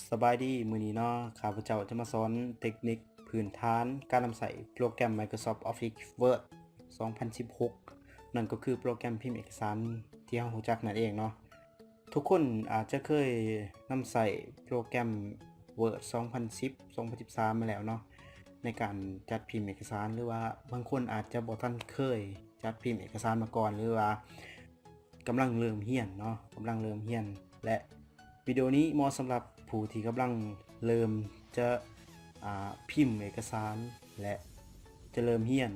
ສະບາຍດີ, ມື້ນີ້ເນາະ ຂ້າພະເຈົ້າຈະມາສອນເຕັກນິກພື້ນຖານການນຳໃຊ້ໂປຣແກຣມ Microsoft Office Word ສອງພັນສິບຫົກ ນັ້ນກໍຄືໂປຣແກຣມພິມເອກະສານທີ່ເຮົາຮູ້ຈັກນັ້ນເອງເນາະ. ທຸກຄົນອາດຈະເຄີຍນຳໃຊ້ໂປຣແກຣມ Word ສອງພັນສິບ ສອງພັນສິບສາມມາແລ້ວເນາະ ໃນການຈັດພິມເອກະສານ ຫຼືວ່າບາງຄົນອາດຈະບໍ່ທັນເຄີຍຈັດພິມເອກະສານມາກ່ອນ ຫຼືວ່າ ກຳລັງເລີ່ມຮຽນເນາະ, ກຳລັງເລີ່ມຮຽນ ແລະ ວິດີໂອນີ້ເໝາະສຳລັບຜູ້ທີ່ກຳລັງເລີ່ມຈະ ອາ ພິມເອກະສານ ແລະ ຈະເລີ່ມຮຽນ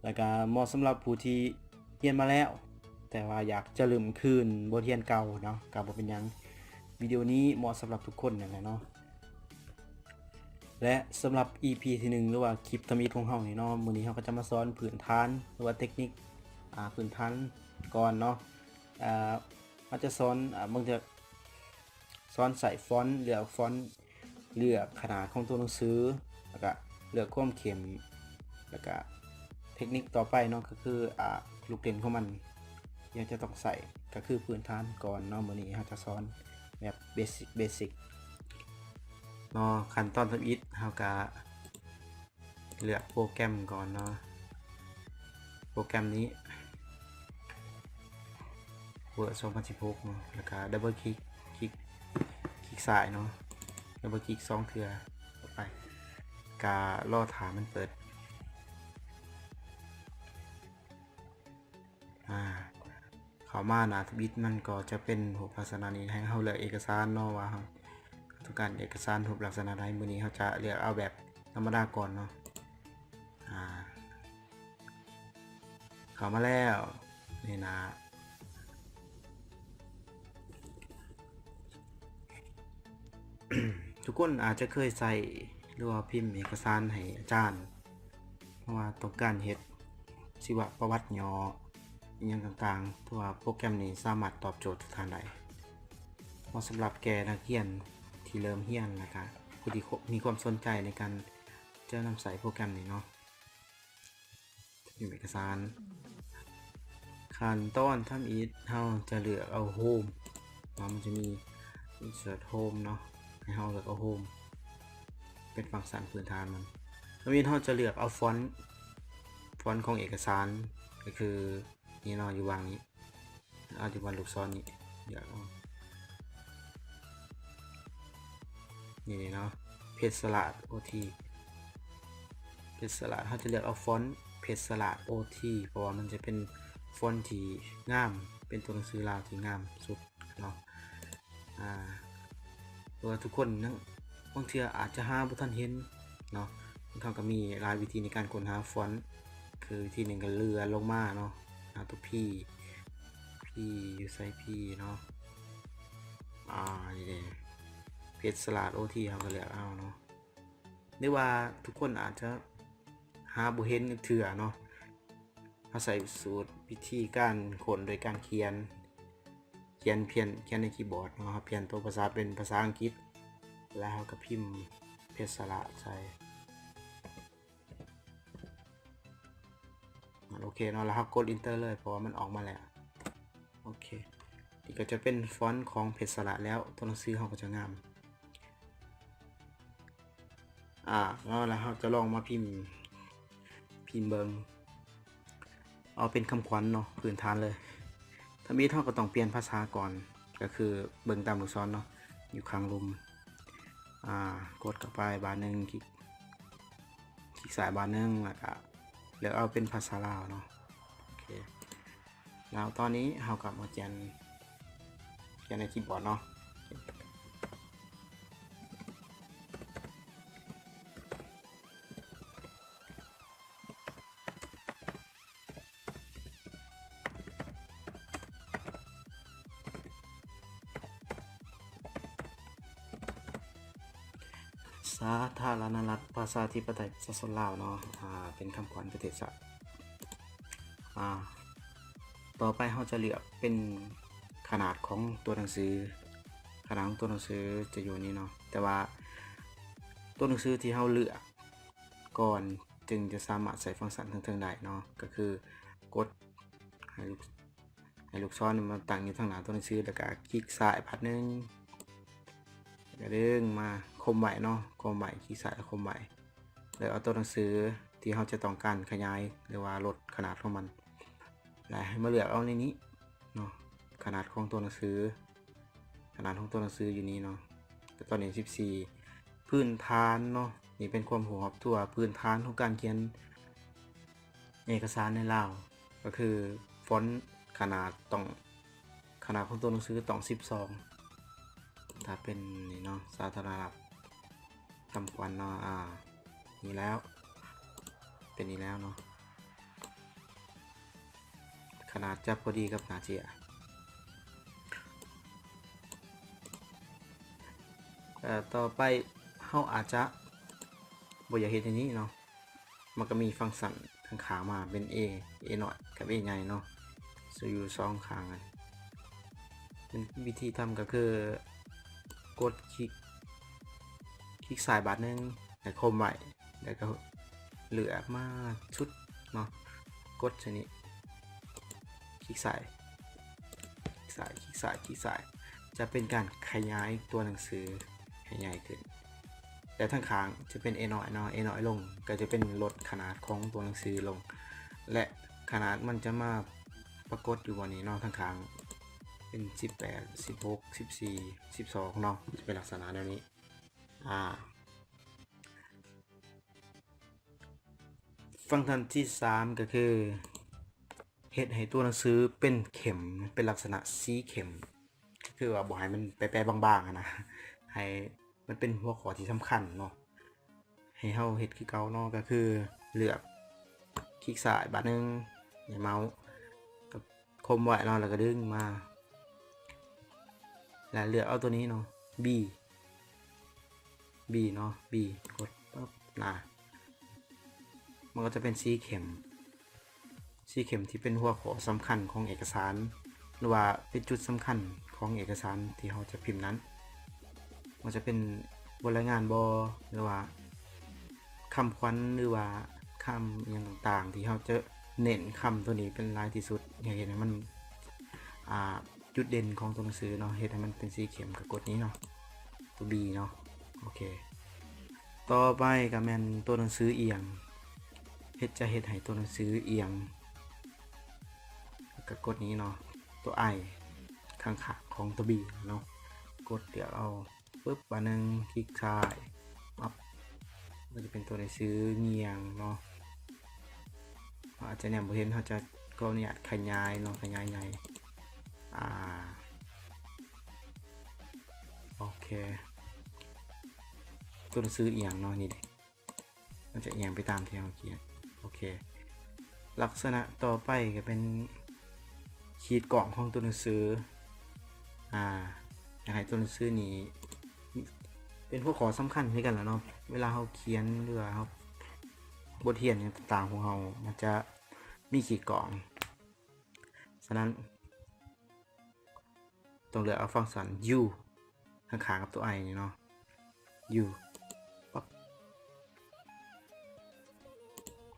ແລະກະເໝາະສຳລັບຜູ້ທີ່ຮຽນມາແລ້ວ ແຕ່ວ່າຢາກຈະເລີ່ມຄືນບົດຮຽນເກົ່າເນາະ ກະບໍ່ເປັນຫຍັງ. ວິດີໂອນີ້ເໝາະສຳລັບທຸກຄົນນັ້ນແຫຼະເນາະ. ແລະ ສຳລັບ ອີ ພີ ທີໜຶ່ງ ຫຼືວ່າຄລິບທຳອິດຂອງເຮົານີ້ເນາະ, ມື້ນີ້ເຮົາກໍຈະມາສອນພື້ນຖານ ຫຼືວ່າເຕັກນິກ ອາ ພື້ນຖານກ່ອນເນາະ. ອາ ເຮົາຈະສອນ ອາ ບາງເທື່ອສອນໃສ່ຟອນ, ເລືອກຟອນ, ເລືອກຂະໜາດຂອງຕົວໜັງສື ແລ້ວກະເລືອກຄວາມເຂັ້ມ ແລ້ວກະເຕັກນິກຕໍ່ໄປເນາະ ກໍຄື ອາ ລູກເຫຼັ້ນຂອງມັນທີ່ເຮົາຈະຕ້ອງໃຊ້ ກໍຄືພື້ນຖານກ່ອນເນາະ. ມື້ນີ້ເຮົາຈະສອນແບບເບສິກ ເບສິກເນາະ. ຂັ້ນຕອນທຳອິດເຮົາກະເລືອກໂປຣແກຣມກ່ອນເນາະ, ໂປຣແກຣມນີ້ Word ສອງພັນສິບຫົກເນາະ ແລ້ວກະດັບເບິນຄລິກ ຄລິກ ຄລິກຊ້າຍເນາະ, ດັບເບິນຄລິກສອງເທື່ອ ເຂົ້າໄປ ກະລໍຖ້າມັນເປີດ. ອາ ເຂົ້າມາໜ້າທຳອິດມັນກໍຈະເປັນຮູບລັກສະນະນີ້ ໃຫ້ເຮົາເລືອກເອກະສານເນາະ ວ່າເຮົາຕ້ອງການເອກະສານຮູບລັກສະນະໃດ. ມື້ນີ້ເຮົາຈະເລືອກເອົາແບບທຳມະດາກ່ອນເນາະ. ອາ ເຂົ້າມາແລ້ວ ນີ້ນະ ທຸກຄົນອາດຈະເຄີຍໃຊ້ ຫຼືວ່າພິມເອກະສານໃຫ້ອາຈານ ເພາະວ່າຕ້ອງການເຮັດຊີວະປະຫວັດຫຍໍ້ ອີ່ຫຍັງຕ່າງໆ ຖືວ່າໂປຣແກຣມນີ້ສາມາດຕອບໂຈດທຸກທ່ານໄດ້. ເໝາະສຳລັບແກ່ນັກຮຽນທີ່ເລີ່ມຮຽນ ແລ້ວກະຜູ້ທີ່ມີຄວາມສົນໃຈໃນການຈະນຳໃຊ້ໂປຣແກຣມນີ້ເນາະ. ພິມເອກະສານ. ຂັ້ນຕອນທຳອິດເຮົາຈະເລືອກເອົາໂຮມເນາະ, ມັນຈະມີ Insert Home ເນາະ, ໃຫ້ເຮົາເລືອກເອົາໂຮມ ເປັນຟັງຊັນພື້ນຖານມັນ. ທຳອິດເຮົາຈະເລືອກເອົາຟອນ ຟອນຂອງເອກະສານ ກໍຄືນີ້ເນາະ, ຢູ່ຫວ່າງນີ້. ອາ ທີ່ວ່າລູກສອນນີ້ ດຽວ ນີ້ເນາະ ເພັດສະຫຼາດ ໂອທີ ເພັດສະຫຼາດ. ເຮົາຈະເລືອກເອົາຟອນເພັດສະຫຼາດ ໂອທີ ເພາະວ່າມັນຈະເປັນຟອນທີ່ງາມ, ເປັນຕົວໜັງສືລາວທີ່ງາມສຸດເນາະ. ອາ ເພາະວ່າທຸກຄົນຍັງ ບາງເທື່ອອາດຈະຫາບໍ່ທັນເຫັນເນາະ. ເຮົາກໍມີຫຼາຍວິທີໃນການຄົ້ນຫາຟອນ, ຄືວິທີໜຶ່ງກໍເລື່ອນລົງມາເນາະ, ຫາຕົວ P P ຢູ່ໃສ P ເນາະ. ອາ ນີ້ເດ້ ເພັດສະຫຼາດ ໂອທີ ເຮົາກໍເລືອກເອົາເນາະ. ຫຼືວ່າທຸກຄົນອາດຈະຫາບໍ່ເຫັນເທື່ອເນາະ. ເຮົາໃຊ້ສູດວິທີການຄົ້ນໂດຍການຂຽນ, ຂຽນ ຂຽນ ຂຽນໃນຄີບອດເນາະ, ເຮົາປ່ຽນຕົວພາສາເປັນພາສາອັງກິດ ແລ້ວເຮົາກໍພິມເພັດສະຫຼາດໃສ່. ໂອເຄເນາະ, ແລ້ວເຮົາກົດ Enter ເລີຍ ເພາະວ່າມັນອອກມາແລ້ວ. ໂອເຄ ນີ້ກໍຈະເປັນຟອນຂອງເພັດສະຫຼາດແລ້ວ, ຕົວໜັງສືເຮົາກໍຈະງາມ. ອາ ເນາະ ແລ້ວເຮົາຈະລອງມາພິມ ພິມເບິ່ງ ເອົາເປັນຄຳຂວັນເນາະ ພື້ນຖານເລີຍ. ທຳອິດເຮົາກໍຕ້ອງປ່ຽນພາສາກ່ອນ, ກໍຄືເບິ່ງຕາມລູກສອນເນາະ ຢູ່ຂ້າງລຸ່ມ. ອາ ກົດເຂົ້າໄປບາດໜຶ່ງ, ຄລິກ ຄລິກຊ້າຍບາດໜຶ່ງ ແລ້ວກະເລືອກເອົາເປັນພາສາລາວເນາະ. ໂອເຄ ແລ້ວຕອນນີ້ເຮົາກໍມາຂຽນ ຂຽນໃນຄີບອດເນາະ. ສາທາລະນະລັດ ປະຊາທິປະໄຕ ປະຊາຊົນລາວເນາະ, ອາ ເປັນຄຳຂວັນປະເທດຊາດ. ອາ ຕໍ່ໄປເຮົາຈະເລືອກເປັນຂະໜາດຂອງຕົວໜັງສື, ຂະໜາດຂອງຕົວໜັງສືຈະຢູ່ນີ້ເນາະ, ແຕ່ວ່າຕົວໜັງສືທີ່ເຮົາເລືອກ ກ່ອນຈຶ່ງຈະສາມາດໃຊ້ຟັງຊັນເທິງໆໄດ້ເນາະ, ກໍຄືກົດໃຫ້ລູກ ໃຫ້ລູກສອນມາຕັ້ງຢູ່ທາງໜ້າຕົວໜັງສື ແລ້ວກະຄລິກຊ້າຍບາດໜຶ່ງ, ກະດຶງມາຄົມໄວ້ເນາະ, ຄົມໄວ້, ຄລິກຊ້າຍແລ້ວຄົມໄວ້ ແລ້ວເອົາຕົວໜັງສືທີ່ເຮົາຈະຕ້ອງການຂະຫຍາຍ ຫຼືວ່າລົດຂະໜາດຂອງມັນ ແລ້ວໃຫ້ມາເລືອກເອົາໃນນີ້ເນາະ, ຂະໜາດຂອງຕົວໜັງສື ຂະໜາດຂອງຕົວໜັງສືຢູ່ນີ້ເນາະ, ແຕ່ຕອນນີ້ສິບສີ່ ພື້ນຖານເນາະ, ນີ້ເປັນຄວາມຮູ້ຮອບຕົວ ພື້ນຖານຂອງການຂຽນເອກະສານໃນລາວ ກໍຄືຟອນຂະໜາດຕ້ອງ ຂະໜາດຂອງຕົວໜັງສືຕ້ອງສິບສອງ ຖ້າເປັນນີ້ເນາະ ສາທາລະນະລັດຄຳຂວັນເນາະ ອາ ນີ້ແລ້ວ ເປັນນີ້ແລ້ວເນາະ ຂະໜາດຈະພໍດີກັບໜ້າເຈ້ຍ. ເອີ ຕໍ່ໄປເຮົາອາດຈະບໍ່ຢາກເຮັດອັນນີ້ເນາະ, ມັນກໍມີຟັງຊັນຂ້າງໆມາເປັນ A A ນ້ອຍກັບ A ໃຫຍ່ເນາະ ຢູ່ສອງຂ້າງ. ເປັນວິທີທຳກໍຄື ກົດຄລິກ ຄລິກຊ້າຍບາດໜຶ່ງ ແລ້ວຄົມໄວ້ ແລ້ວກໍເລືອກມາສຸດເນາະ, ກົດໃສ່ນີ້ ຄລິກຊ້າຍ ຄລິກຊ້າຍ ຄລິກຊ້າຍ ຄລິກຊ້າຍ ຈະເປັນການຂະຫຍາຍຕົວໜັງສືໃຫ້ໃຫຍ່ຂຶ້ນ. ແຕ່ທາງຂ້າງຈະເປັນ A ນ້ອຍເນາະ, A ນ້ອຍລົງ ກໍຈະເປັນລົດຂະໜາດຂອງຕົວໜັງສືລົງ ແລະ ຂະໜາດມັນຈະມາປາກົດຢູ່ບ່ອນນີ້ເນາະ, ທາງຂ້າງເປັນສິບແປດ ສິບຫົກ ສິບສີ່ ສິບສອງເນາະ, ຈະເປັນລັກສະນະແນວນີ້. ອາ ຟັງຊັນທີສາມ ກໍຄື ເຮັດໃຫ້ຕົວໜັງສືເປັນເຂັມ ເປັນລັກສະນະສີເຂັມ ຄືວ່າບໍ່ໃຫ້ມັນແປໆບາງໆຫັ້ນນະ, ໃຫ້ມັນເປັນຫົວຂໍ້ທີ່ສຳຄັນເນາະ. ໃຫ້ເຮົາເຮັດຄືເກົ່າເນາະ, ກໍຄືເລືອກຄລິກຊ້າຍບາດໜຶ່ງ ໃນເມົາສ໌ ກັບ ຄົມໄວ້ເນາະ ແລ້ວກໍດຶງມາ ແລ້ວເລືອກເອົາຕົວນີ້ເນາະ B B ເນາະ B ກົດປຶບນະ ມັນກໍຈະເປັນສີເຂັມ ສີເຂັມທີ່ເປັນຫົວຂໍ້ສຳຄັນຂອງເອກະສານ ຫຼືວ່າເປັນຈຸດສຳຄັນຂອງເອກະສານທີ່ເຮົາຈະພິມນັ້ນ ວ່າຈະເປັນບົດລາຍງານບໍ ຫຼືວ່າຄຳຂວັນ ຫຼືວ່າຄຳອີ່ຫຍັງຕ່າງໆ ທີ່ເຮົາຈະເນັ້ນຄຳຕົວນີ້ເປັນຫຼາຍທີ່ສຸດ ເຮັດໃຫ້ມັນ ອ່າ ຈຸດເດັ່ນຂອງຕົວໜັງສືເນາະ ເຮັດໃຫ້ມັນເປັນສີເຂັມ ກໍກົດນີ້ເນາະ ຕົວ B ເນາະ. ໂອເຄ ຕໍ່ໄປກໍແມ່ນຕົວໜັງສືອຽງ ເຮັດ ຈະເຮັດໃຫ້ຕົວໜັງສືອຽງ ກໍກົດນີ້ເນາະ ຕົວ I ຂ້າງໆຂອງຕົວ B ເນາະ ກົດເລືອກເອົາ ປຶບ ບາດໜຶ່ງຄລິກຊ້າຍ ປັບ ມັນຈະເປັນຕົວໜັງສືງ່ຽງເນາະ ເຮົາອາດຈະແນມບໍ່ເຫັນ ເຮົາຈະຂໍອະນຸຍາດຂະຫຍາຍເນາະ ຂະຫຍາຍໃຫຍ່ ອາ ໂອເຄ ຕົວໜັງສືອຽງເນາະ ນີ້ເດ້ ມັນຈະອຽງໄປຕາມທີ່ເຮົາຂຽນ. ໂອເຄ ລັກສະນະຕໍ່ໄປກໍເປັນຂີດກ້ອງຂອງຕົວໜັງສື ອາ ຢາກໃຫ້ຕົວໜັງສືນີ້ເປັນຫົວຂໍ້ສຳຄັນຄືກັນລະເນາະ ເວລາເຮົາຂຽນ ຫຼືວ່າເຮົາ ບົດຮຽນຫຍັງຕ່າງໆຂອງເຮົາ ມັນຈະມີຂີດກ້ອງ. ສະນັ້ນ ຕ້ອງເລືອກເອົາຟັງຊັນ U ຂ້າງໆກັບຕົວ I ນີ້ເນາະ U ປັບ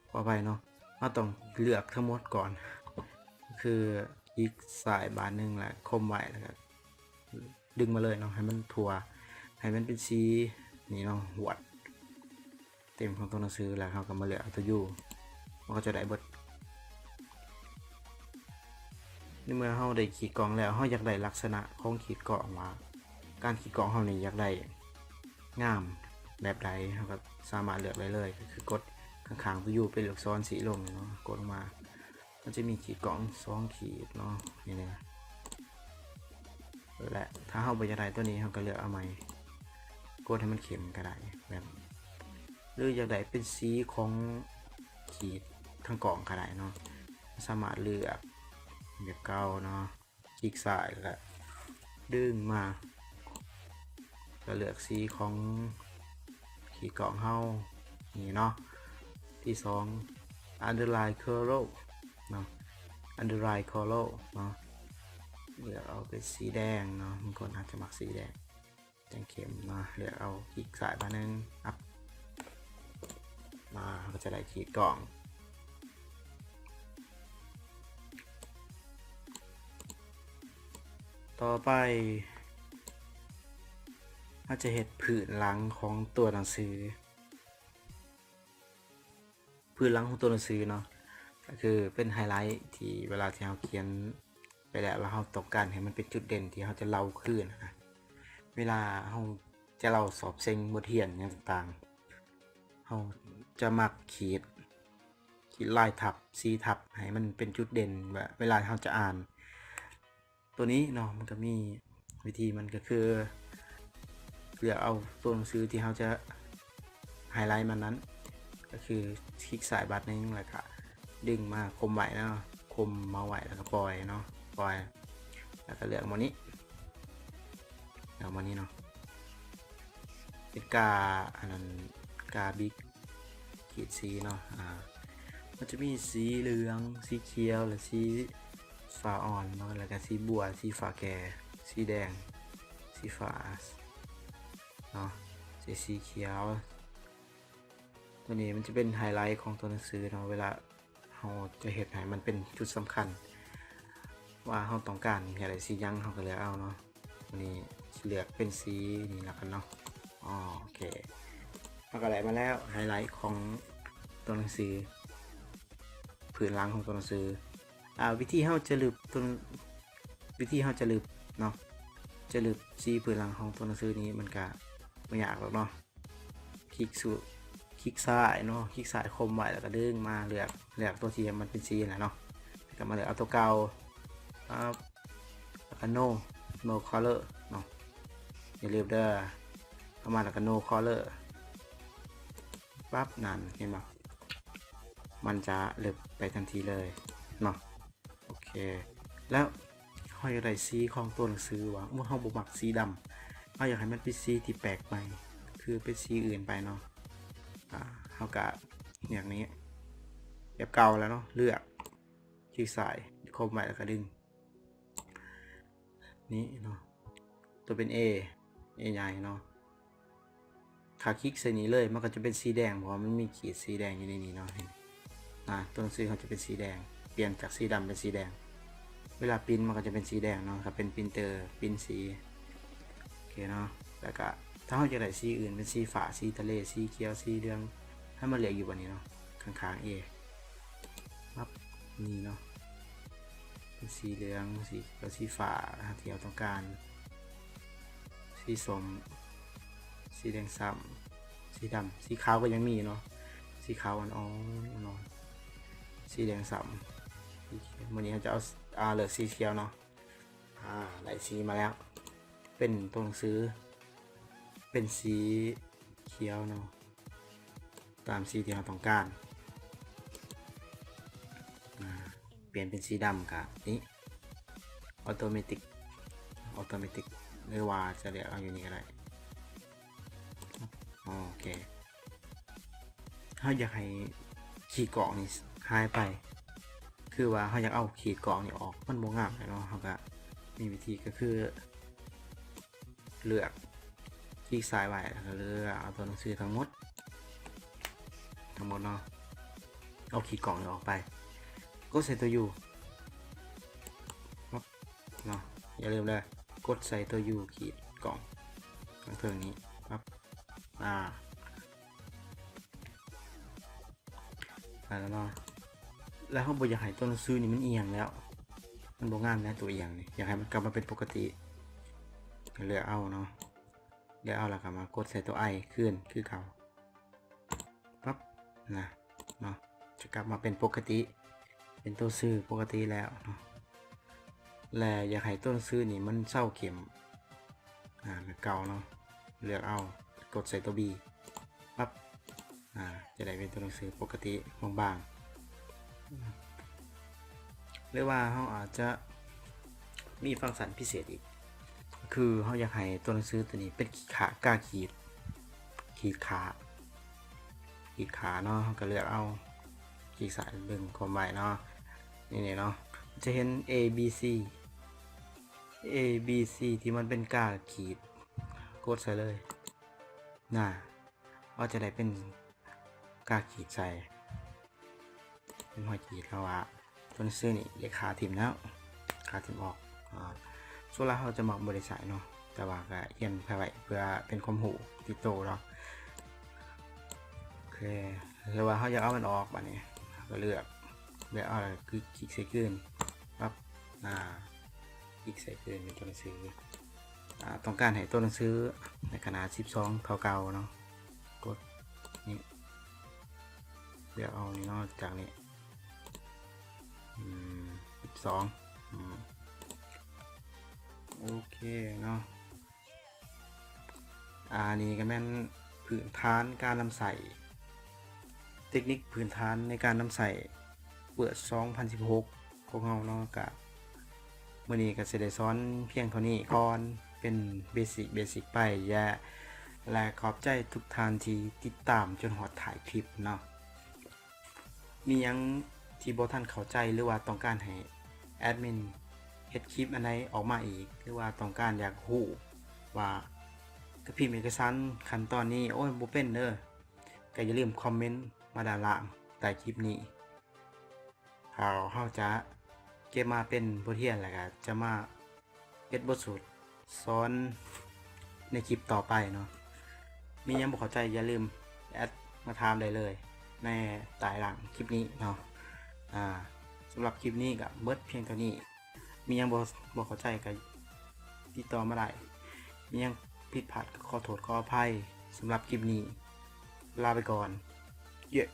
ຂໍອະໄພເນາະ ເຮົາຕ້ອງເລືອກທັງໝົດກ່ອນ ຄືຄລິກຊ້າຍບາດໜຶ່ງ ແລ້ວຄົມໄວ້ ແລ້ວກໍດຶງມາເລີຍເນາະ ໃຫ້ມັນທົ່ວ ໃຫ້ມັນເປັນສີນີ້ເນາະ ຫວດ ເຕັມຂອງຕົວໜັງສື ແລ້ວເຮົາກໍມາເລືອກເອົາຕົວ U ມັນກໍຈະໄດ້ເບິດ. ໃນເມື່ອເຮົາໄດ້ຂີດກ້ອງແລ້ວ ເຮົາຢາກໄດ້ລັກສະນະຂອງຂີດກ້ອງວ່າ ການຂີດກ້ອງເຮົານີ້ຢາກໄດ້ງາມແບບໃດ ເຮົາກໍສາມາດເລືອກໄດ້ເລີຍ ກໍຄືກົດຂ້າງໆຕົວ U ເປັນລູກສອນຊີ້ລົງເນາະ ກົດລົງມາ ມັນຈະມີຂີດກ້ອງສອງຂີດເນາະ ນີ້ເນາະ ແລະ ຖ້າເຮົາບໍ່ຢາກໄດ້ຕົວນີ້ ເຮົາກໍເລືອກເອົາໃໝ່ ກົດໃຫ້ມັນເຂັ້ມກໍໄດ້ ແບບ ຫຼືຢາກໄດ້ເປັນສີຂອງຂີດທາງກ້ອງກໍໄດ້ເນາະ ສາມາດເລືອກແບບເກົ່າເນາະ ຄລິກຊ້າຍ ແລ້ວກໍດຶງມາ ກໍເລືອກສີຂອງຂີດກ້ອງເຮົາ ນີ້ເນາະ ທີສອງ Underline Color ເນາະ Underline Color ເນາະ ເລືອກເອົາເປັນສີແດງເນາະ ບາງຄົນອາດຈະມັກສີແດງ ແດງເຂັ້ມເນາະ ເລືອກເອົາ ຄລິກຊ້າຍບາດໜຶ່ງ ອັບ ມາ ເຮົາກໍຈະໄດ້ຂີດກ້ອງ. ຕໍ່ໄປ ເຮົາຈະເຮັດພື້ນຫຼັງຂອງຕົວໜັງສື ພື້ນຫຼັງຂອງຕົວໜັງສືເນາະ ກໍຄືເປັນໄຮໄລທີ່ເວລາທີ່ເຮົາຂຽນໄປແລ້ວ ແລ້ວເຮົາຕ້ອງການໃຫ້ມັນເປັນຈຸດເດັ່ນທີ່ເຮົາຈະເລົ່າຄືນນະ ເວລາເຮົາຈະເລົ່າສອບເສັງບົດຮຽນຫຍັງຕ່າງໆ ເຮົາຈະມັກຂີດ ຂີດລາຍທັບ ສີທັບ ໃຫ້ມັນເປັນຈຸດເດັ່ນ ແບບເວລາເຮົາຈະອ່ານ ຕົວນີ້ເນາະ ມັນກໍມີວິທີ ມັນກໍຄືເລືອກເອົາຕົວໜັງສືທີ່ເຮົາຈະໄຮໄລມັນນັ້ນ ກໍຄືຄລິກຊ້າຍບາດໜຶ່ງ ແລ້ວກໍດຶງມາຂົ່ມໄວ້ເນາະ ຂົ່ມເມົາສ໌ໄວ້ ແລ້ວກໍປ່ອຍເນາະ ປ່ອຍ ແລ້ວກໍເລືອກໝົດນີ້ ເລືອກໝົດນີ້ເນາະ ເປັນກາ ອັນນັ້ນ ກາບິກ ຂີດສີເນາະ ອາ ມັນຈະມີສີເຫຼືອງ ສີຂຽວ ແລະ ສີຟ້າອ່ອນເນາະ ແລ້ວກະສີບົວ ສີຟ້າແກ່ ສີແດງ ສີຟ້າເນາະ ສີຂຽວ ຕົວນີ້ມັນຈະເປັນໄຮໄລຂອງຕົວໜັງສືເນາະ ເວລາເຮົາຈະເຮັດໃຫ້ມັນເປັນຈຸດສຳຄັນ ວ່າເຮົາຕ້ອງການຢາກໄດ້ສີຫຍັງ ເຮົາກໍເລືອກເອົາເນາະ. ນີ້ເລືອກເປັນສີນີ້ແລ້ວກັນເນາະ ໂອເຄ ເຮົາກໍໄດ້ມາແລ້ວ ໄຮໄລຂອງຕົວໜັງສື ພື້ນຫຼັງຂອງຕົວໜັງສື ອາ ວິທີເຮົາຈະລຶບຕົວ ວິທີເຮົາຈະລຶບເນາະ ຈະລຶບສີພື້ນຫຼັງຂອງຕົວໜັງສືນີ້ ມັນກະບໍ່ຍາກດອກເນາະ. ຄລິກສູ່ ຄລິກຊ້າຍເນາະ ຄລິກຊ້າຍຂົ່ມໄວ້ ແລ້ວກໍດຶງມາເລືອກ ເລືອກຕົວທີ່ມັນເປັນສີຫັ້ນແຫຼະເນາະ ແລ້ວກໍມາເລືອກເອົາຕົວເກົ່າ ປັບ ແລ້ວກໍ no no color ເນາະ ຢ່າລືມເດີ ເອົາມາແລ້ວກໍ no color ປັບ ນັ້ນ ເຫັນບໍ່ ມັນຈະລຶບໄປທັນທີເລີຍເນາະ. ໂອເຄ ແລ້ວເຮົາຢາກໄດ້ສີຂອງຕົວໜັງສືວ່າ ເຮົາບໍ່ມັກສີດຳ ເຮົາຢາກໃຫ້ມັນເປັນສີທີ່ແປກໃໝ່ ຄືເປັນສີອື່ນໄປເນາະ ອາ ເຮົາກະຢ່າງນີ້ ແບບເກົ່າແລ້ວເນາະ ເລືອກ ຄລິກຊ້າຍ ຂົ່ມໄວ້ ແລ້ວກະດຶງ ນີ້ເນາະ ຕົວເປັນ A A ໃຫຍ່ເນາະ ຖ້າຄລິກໃສ່ນີ້ເລີຍ ມັນກໍຈະເປັນສີແດງ ເພາະວ່າມັນມີຂີດສີແດງຢູ່ໃນນີ້ເນາະ ເຫັນ ອາ ຕົວໜັງສືເຮົາຈະເປັນສີແດງ ປ່ຽນຈາກສີດຳເປັນສີແດງ ເວລາປຣິ້ນມັນກໍຈະເປັນສີແດງເນາະ ຖ້າເປັນປຣິ້ນເຕີ ປຣິ້ນສີ ໂອເຄເນາະ ແລ້ວກະຖ້າເຮົາຢາກໄດ້ສີອື່ນ ເປັນສີຟ້າ ສີທະເລ ສີຂຽວ ສີເຫຼືອງ ໃຫ້ມາເລືອກຢູ່ບ່ອນນີ້ເນາະ ຂ້າງໆ A ປັບ ນີ້ເນາະ ເປັນສີເຫຼືອງ ສີຂຽວ ສີຟ້າ ທີ່ເຮົາຕ້ອງການ ສີສົ້ມ ສີແດງຊ້ຳ ສີດຳ ສີຂາວກໍຍັງມີເນາະ ສີຂາວອ່ອນໆ ເນາະ ສີແດງຊ້ຳ ມື້ນີ້ເຮົາຈະເອົາ ອາ ເລືອກສີຂຽວເນາະ ອາ ໄດ້ສີມາແລ້ວ ເປັນຕົວໜັງສື ເປັນສີຂຽວເນາະ ຕາມສີທີ່ເຮົາຕ້ອງການ ອາ ປ່ຽນເປັນສີດຳກະນີ້ automatic automatic ຫຼືວ່າຈະເລືອກເອົາຢູ່ນີ້ກໍໄດ້ ໂອເຄ ເຮົາຢາກໃຫ້ຂີດກອກນີ້ຫາຍໄປ ຄືວ່າເຮົາຢາກເອົາຂີດກອກນີ້ອອກ ມັນບໍ່ງາມແຫຼະເນາະ ເຮົາກະມີວິທີກໍຄື ເລືອກ ຄລິກຊ້າຍໄວ້ ແລ້ວກໍເລືອກເອົາຕົວໜັງສືທັງໝົດ ທັງໝົດເນາະ ເອົາຂີດກອກນີ້ອອກໄປ ກົດໃສ່ຕົວ U ປັບເນາະ ຢ່າລືມເດີ ກົດໃສ່ຕົວ U ຂີດກອກທາງເທິງນີ້ ປັບ ອາ ໄປແລ້ວເນາະ ແລ້ວເຮົາບໍ່ຢາກໃຫ້ຕົວໜັງສືນີ້ມັນອຽງແລ້ວ ມັນບໍ່ງາມແລ້ວ ຕົວອຽງນີ້ ຢາກໃຫ້ມັນກັບມາເປັນປົກກະຕິ ເລືອກເອົາເນາະ ເລືອກເອົາ ແລ້ວກໍມາກົດໃສ່ຕົວ I ຄືນ ຄືເກົ່າ ປັບ ນະ ເນາະ ຈະກັບມາເປັນປົກກະຕິ ເປັນຕົວໜັງສືປົກກະຕິແລ້ວເນາະ ແລະ ຢາກໃຫ້ຕົວໜັງສືນີ້ມັນເຊົາເຂັ້ມ ອາ ແບບເກົ່າເນາະ ເລືອກເອົາ ກົດໃສ່ຕົວ B ປັບ ອາ ຈະໄດ້ເປັນຕົວໜັງສືປົກກະຕິບາງໆ ຫຼືວ່າເຮົາອາດຈະມີຟັງຊັນພິເສດອີກ ຄືເຮົາຢາກໃຫ້ຕົວໜັງສືຕົວນີ້ເປັນຂີດຂາ ກາຂີດ ຂີດຂາ ຂີດຂາເນາະ ເຮົາກໍເລືອກເອົາ ຂີດຂາ ດຶງຄວາມໄວເນາະ ນີ້ເນາະ ຈະເຫັນ A B C A B C ທີ່ມັນເປັນກາຂີດ ກົດໃສ່ເລີຍ ນະ ເຮົາຈະໄດ້ເປັນກາຂີດໃສ່ ເປັນຮອຍຂີດ ເພາະວ່າຕົວໜັງສືນີ້ໄດ້ຄາຖິ້ມແລ້ວ ຄາຖິ້ມອອກ ອາ ສ່ວນຫຼາຍເຮົາຈະມັກບໍ່ໄດ້ໃສ່ເນາະ ແຕ່ວ່າກໍອຽນໄວ້ເພື່ອເປັນຄວາມຮູ້ຕິດໂຕເນາະ. ໂອເຄ ຫຼືວ່າເຮົາຢາກເອົາມັນອອກ ບາດນີ້ເຮົາກໍເລືອກ ເລືອກເອົາ ແລ້ວຄລິກ ຄລິກໃສ່ຄືນ ປັບ ອາ ຄລິກໃສ່ຄືນເປັນຕົວໜັງສື. ອາ ຕ້ອງການໃຫ້ຕົວໜັງສືໃນຂະໜາດສິບສອງເທົ່າເກົ່າເນາະ ກົດນີ້ ເລືອກເອົານີ້ເນາະ ຈາກນີ້ ອືມ ສິບສອງ ອືມ ໂອເຄເນາະ. ອາ ນີ້ກໍແມ່ນພື້ນຖານການນຳໃຊ້ ເຕັກນິກພື້ນຖານໃນການນຳໃຊ້ Word ສອງພັນສິບຫົກ ຂອງເຮົາເນາະ. ກະມື້ນີ້ກໍຊິໄດ້ສອນພຽງເທົ່ານີ້ກ່ອນ ເປັນເບສິກ ເບສິກໄປ ແລະ ແລະ ຂອບໃຈທຸກທ່ານທີ່ຕິດຕາມຈົນຮອດທ້າຍຄລິບເນາະ. ມີຫຍັງທີ່ບໍ່ທັນເຂົ້າໃຈ ຫຼືວ່າຕ້ອງການໃຫ້ແອດມິນເຮັດຄລິບອັນໃດອອກມາອີກ ຫຼືວ່າຕ້ອງການຢາກຮູ້ວ່າການພິມເອກະສານຂັ້ນຕອນນີ້ ໂອ້ຍ ບໍ່ເປັນເດີ ກໍຢ່າລືມຄອມເມັນມາດ້ານລ່າງໃຕ້ຄລິບນີ້. ເຮົາ ເຮົາຈະເກັບມາເປັນບົດຮຽນ ແລ້ວກໍຈະມາ ເຮັດບົດສູດສອນໃນຄລິບຕໍ່ໄປເນາະ. ມີຫຍັງບໍ່ເຂົ້າໃຈ ຢ່າລືມແອັດມາຖາມໄດ້ເລີຍໃນໃຕ້ລ່າງຄລິບນີ້ເນາະ. ອາ ສຳລັບຄລິບນີ້ກໍເບິດພຽງເທົ່ານີ້. ມີຫຍັງບໍ່ ບໍ່ເຂົ້າໃຈກໍຕິດຕໍ່ມາໄດ້. ມີຫຍັງຜິດພາດກໍຂໍໂທດຂໍອະໄພ. ສຳລັບຄລິບນີ້ ລາໄປກ່ອນ. ເຢ້.